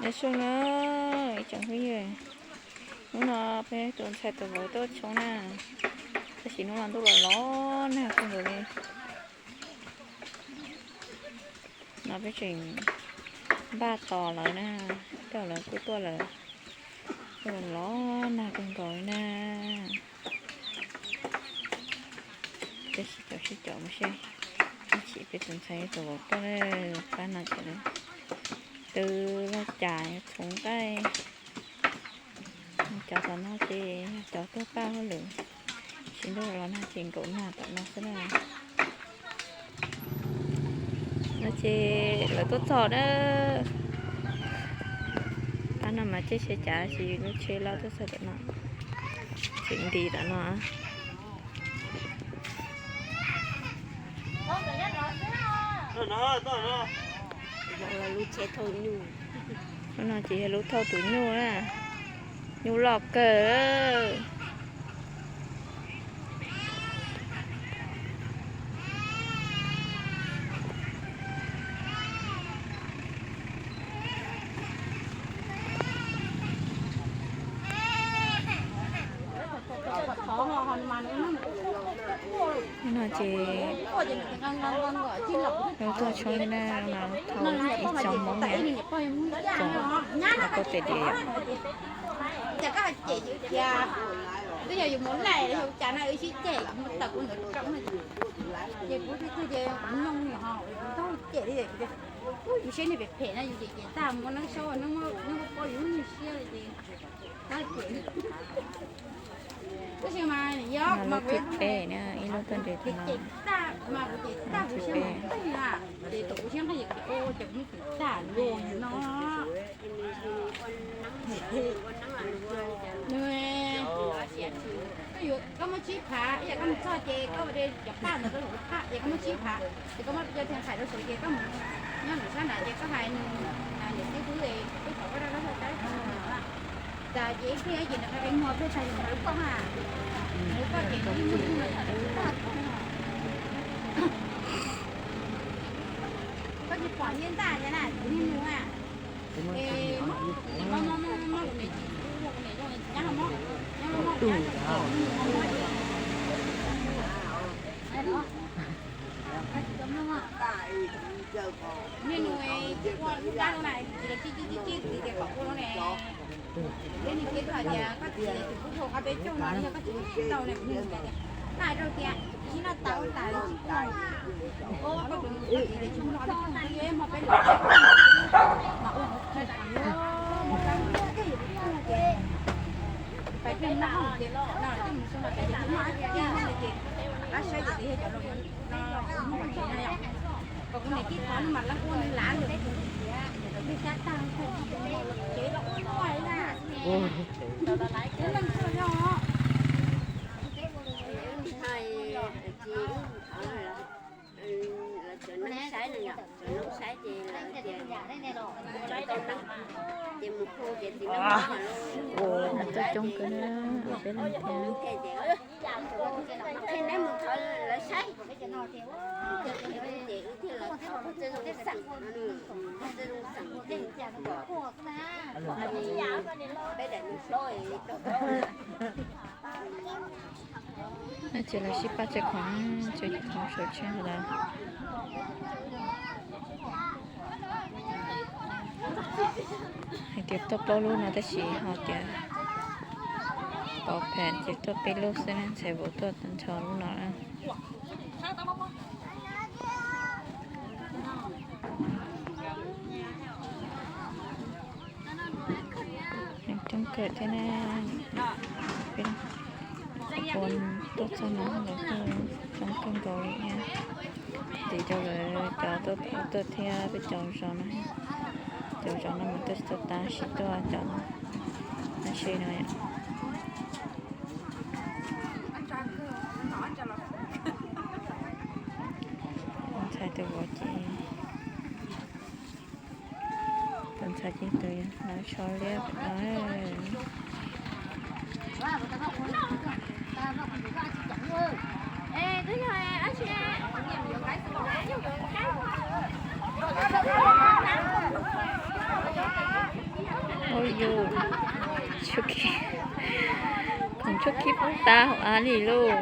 Zoo na, ib tsoom phooj ywg, hnub no peb tus ntxhais tus vauv tuaj tshoob na, tab sis hnub no ntuj los los nag kawg nkaus li. No peb tseem npaj tos lawv na, tej zaum lawv kuj tuaj lawm. Ntuj los los nag kawg nkaus li na. Peb sib caum sib caum mus seb ib chim peb tus ntxhais tus vauv tuaj pab no ces lawv twb loj cas yuav txhoov nqaij. Cov tom no ces yog cov tuaj pab hauj lwm, tab sis ntuj los nag ces nkaum nag tom no xwb na. No ces lawv tuaj txog na. Pab no mas caij tsheb cav tab sis lub tsheb loj tuaj txog tom no, tseem nti tom no. Lub no ces yog lub thauj tus nyuj na, nyuj loj kawg. No ces lawv tuaj tshoob li na, no thauj ib co Hmoob na, txog lawv tuaj tes diav yom. Ces koj cem yus tias twb yog yus mus laij yus cas na, wb sib cem mus tawm kuv ntawd rau ces kuv twb twg ces kuv noog nws ho kuv ntaug cem li, yus siab nej phem phem na, yus cem cem tag muaj neeb saub neeb muaj poj yus lub siab li ces. Tab sis mas yog mas kuv, ib lub tuaj nres tag, mas kuv ces tag kuv siab mas tag na, ces tus kuv siab nqaij ces kuv ces ua cas kuv twb tag luag no. Nws, koj yuav, koj muaj tsib phav, ib yam koj mus txog ces koj ua de cov paj ntawd rau lwm lub phaj, es koj muaj tsib phav ces koj muab cov thiaj nqaim rau saud ces koj mus nyob nram sab nrad ces koj hais nws, niam txiv twb, twb thov koj rau lawv tau tau. Cas ces ib pliag ces nws qe qe muag pliag tag ces nws hu koj ha, hu koj ces nws yeej muaj tus no tag koj. Koj tsis pom nyiaj ntaj li na, tus niag nus a. Es mob, mob, mob, mob, kuv niam tsis, kuv niam zoo tsis nyab ho mob, nyob mob, nyob mob ces niag nus ua lub dab no na, tsis li tsis tsis tsis tsis tsis tias kom ua no ne. Thiab nws thiaj hais tias koj txiv tsis pub hu qhov peb caug no yog koj txiv tsis tau ne, kuv niam tias, koj hais rau tias tsis noj tas ua tas li tsis pub. Koj tus koj txiv tsis pub hu qhov peb caug no, hmo peb lawm mas ua kuv pais pem no ces no ces mus xyoo no ces noj ces qab saib ces yog cov laus no yom. Kom kuv niam tij thov no mas lawv ua nws lav lawm, nws xyab tag ces los ua no na. Leej twg yog ces wb thov lawv cov noob saib no yom, cov noob saib ces lawv tias tau neeb ces mus hu ces txiv neej mus hu lawv coob kawg na, peb leej thiab. Qhia neb mus thov lawv saib, ces wb thiaj los thov pog Txawj Zoo xeem no, pog Txawj Zoo xeem ces pom peb daim nus hlob rau no ces lawv sib pab tsaws khoom, tsaws khoom saum tsheb ntawd. Hais tias tuaj plaub lub no tab sis ho tias pov phem ces tuaj peb lub xwb na, ntxhais vauv tuaj nrho lub no na. Coob kawg thiab na, peb ua tuaj txog no lawv kuj coob kawg nkaus li thiab. Ces rau lawv cov tuaj pab tuaj thiab peb cov zos no, cov zos no mas tuaj tsis tau tag, sib tuaj cov no, no se no. Tus ntxhais tus vauv ces, tus ntxhais ces tus lawv so liab pem no. Yus, tsuj khib, khoom tsuj khib poob tas hauv av li lauj.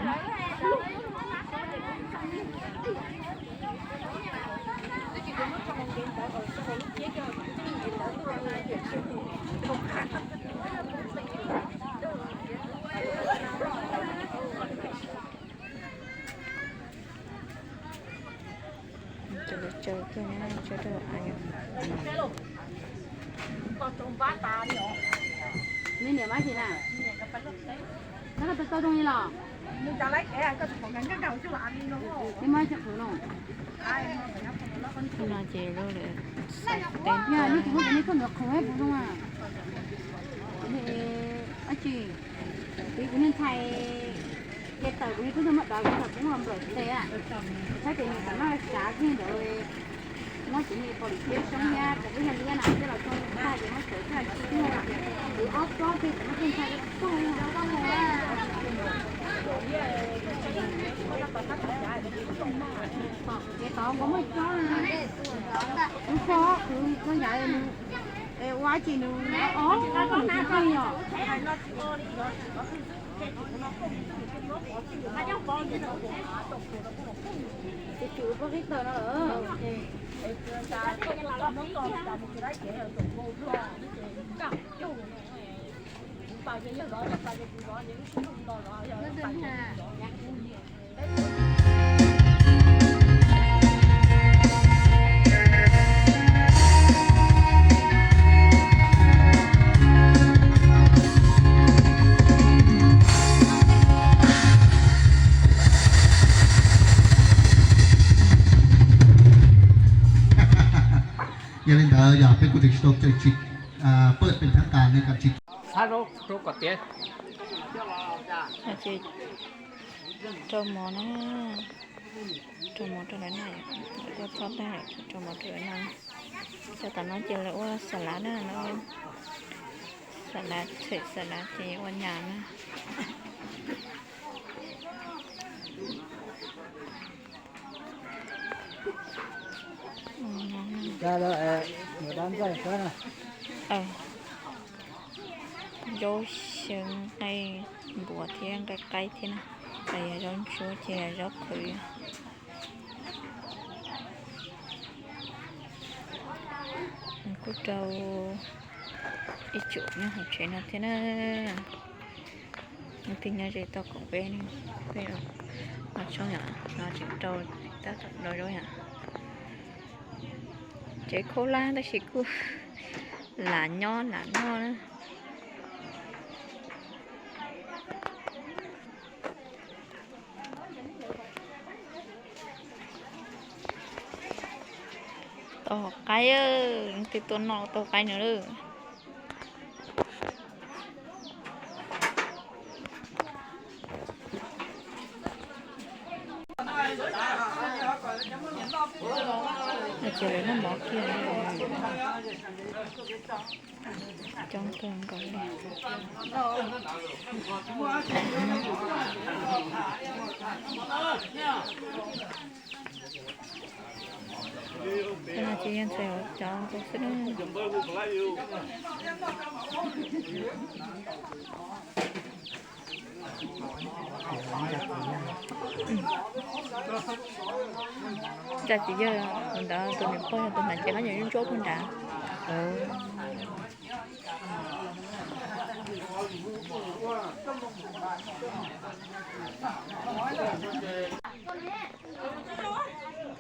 Ces lawv tsaws kiag na, tsaws rau av. Nej niam mab tsis na? Neb koj tau zoo li los? Neb mab tsis qhwv no. No ces lawv xav teb. Yog nej tsis muaj, nej koj ntawd qhwv puas zoo a? Dab tsi? Kuv, kuv niag ntxhais ces tawm kuv niag tub ntxawg muab dov kuv tawm poob los nplawm tes a. Saib tes nws tam noj sav kiag ntawd. Muab tsis ni pom li thiab soob thiab, kuv twb yog liab na, twb los tau tag ces muab tawm tag tsis twb yog tias kuv ob tsob kiag tsis muaj tej ntxhais tag. Ces tod nkaus muaj tsob, tub tsob khwv txog yav nws ua tsis nws ob tsis qab nws tsis qeej yom. Ces tsum ua pob qib taws no lawm. Yog li ntawd yog peb kuj tsis tau, tsis pawj pes thab tas ne kam tsis. Rau mov na, rau mov rau lawv noj, lawv tuaj txog tag lawm, rau mov rau lawv noj. Cov tom no ces lawv ua xas lav na, lawv ua xas lav, txham xas lav ces ua nyas na. Zaub xyaw nqaij npua thiab nqaij qaib thiab na, yog zaub ntsuab ces yog zaub qhwv. Kuj rau ib tsoom nyob hauv tsev no thiab na. Tus nyob ze tau koom peb, peb los tshoob yom, no tseem rau tab tom rau zaub yom. Tsev khaub hlab tab sis kuj lam nyob lam noj na. Tau qaib, leej twg tuaj noj tau qaib no lawm. Ces lawv noj mov kiag, coob kawg nkaus li. Cov no ces yog ntxhais hauv cov nkaus xwb na. Ntsa txiv yawg ntawd tus niam pog yog tus hnav cev khaub ncaws ntsuab ntsuab puag nrad.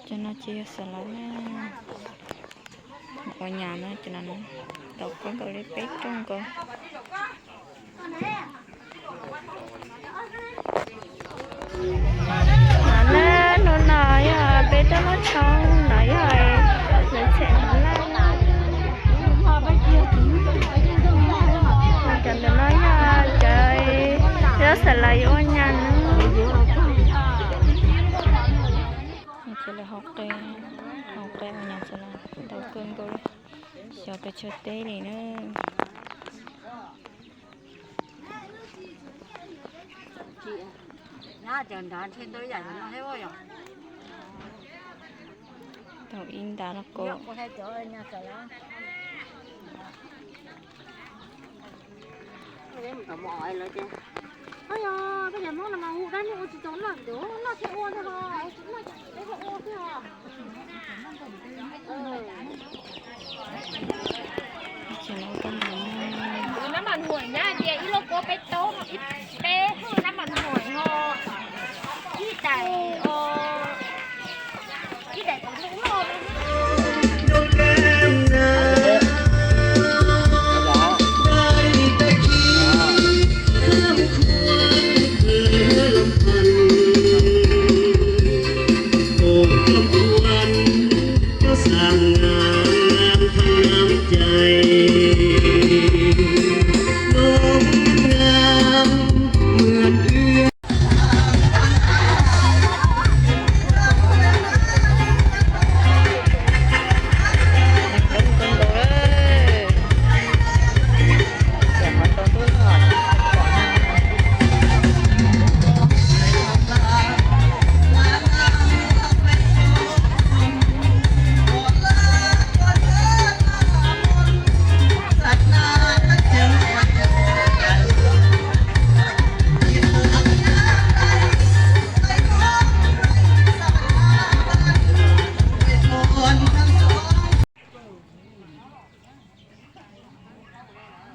Cov no ces yog xas lav na, ua nyas na, cov no tau kawg nkaus li peb rooj nkaus. No na, hnub no yog peb tuaj noj tshoob no yog lawv txham hnub laj na. Cov ntawm no yog cov zaub xas lav yuav ua nyas na. Ces lawv hau qe, hau qe ua nyas xas lav ntau kawg nkaus li, xyov pes tsawg teb li na. Tau ib nta los ko. Cov no ces yog xas lav na, Nab mas huam nyab tias ib lub kua peb tau, ib peb hwj nab mas huam no, ib daim, ib daim tau lub loj.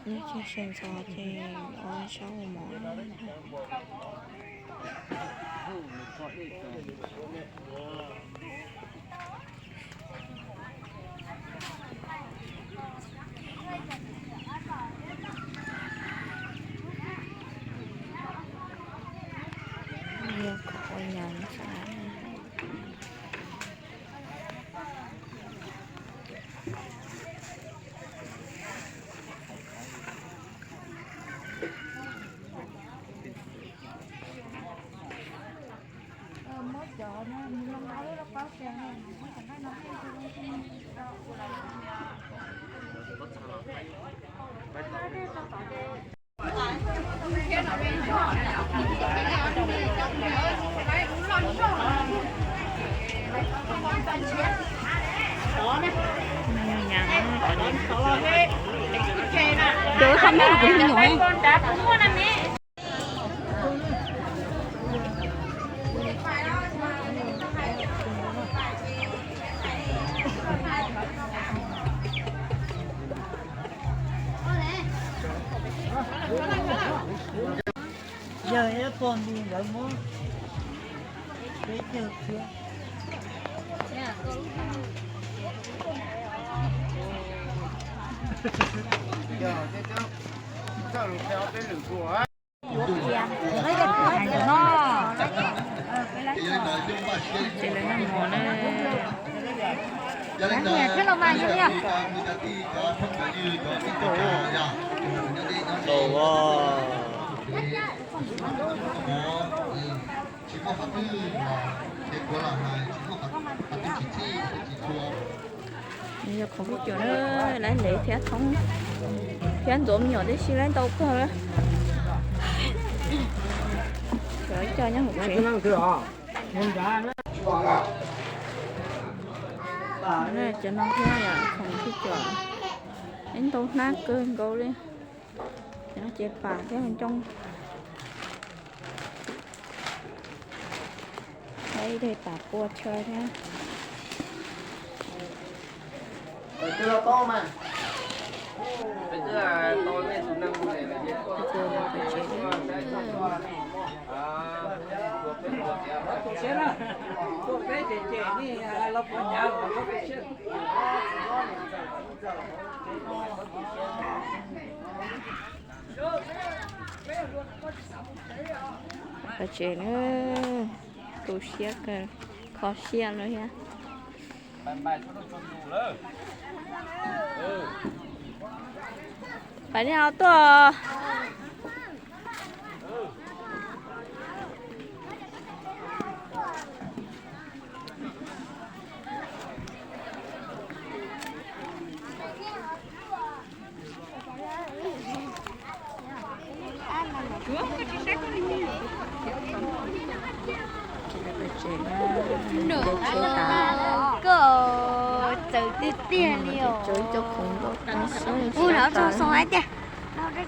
Nyob chaw sawv ntxov ces ua zaub ua mov. Yog kom ua nyas xav. Cov hab neb kuv nyuam. Yog ib pog nti ntawd muab peb caug txhiab. Ces lawv noj mov na. Tau. Yog khoom pib cuam na, lawv lev thiab thoob thiab ntxuav me nyuam tib si lawv ntau kawg na. Cov ib co nyob hauv tsev. Cov no thiab yom, khoom pib cuam, ib ntau hnab kawg nkaus li. Cov no ces pam thiab ncoo. Ib daim pam pua chaw thiab. Qhov tsev na, tu siab kawg, kho siab lawm thiab. Pais li hauv tuaj. Koj txawv tiag tiag li os. Ub, lawv tso xoo hais tiag. Ua,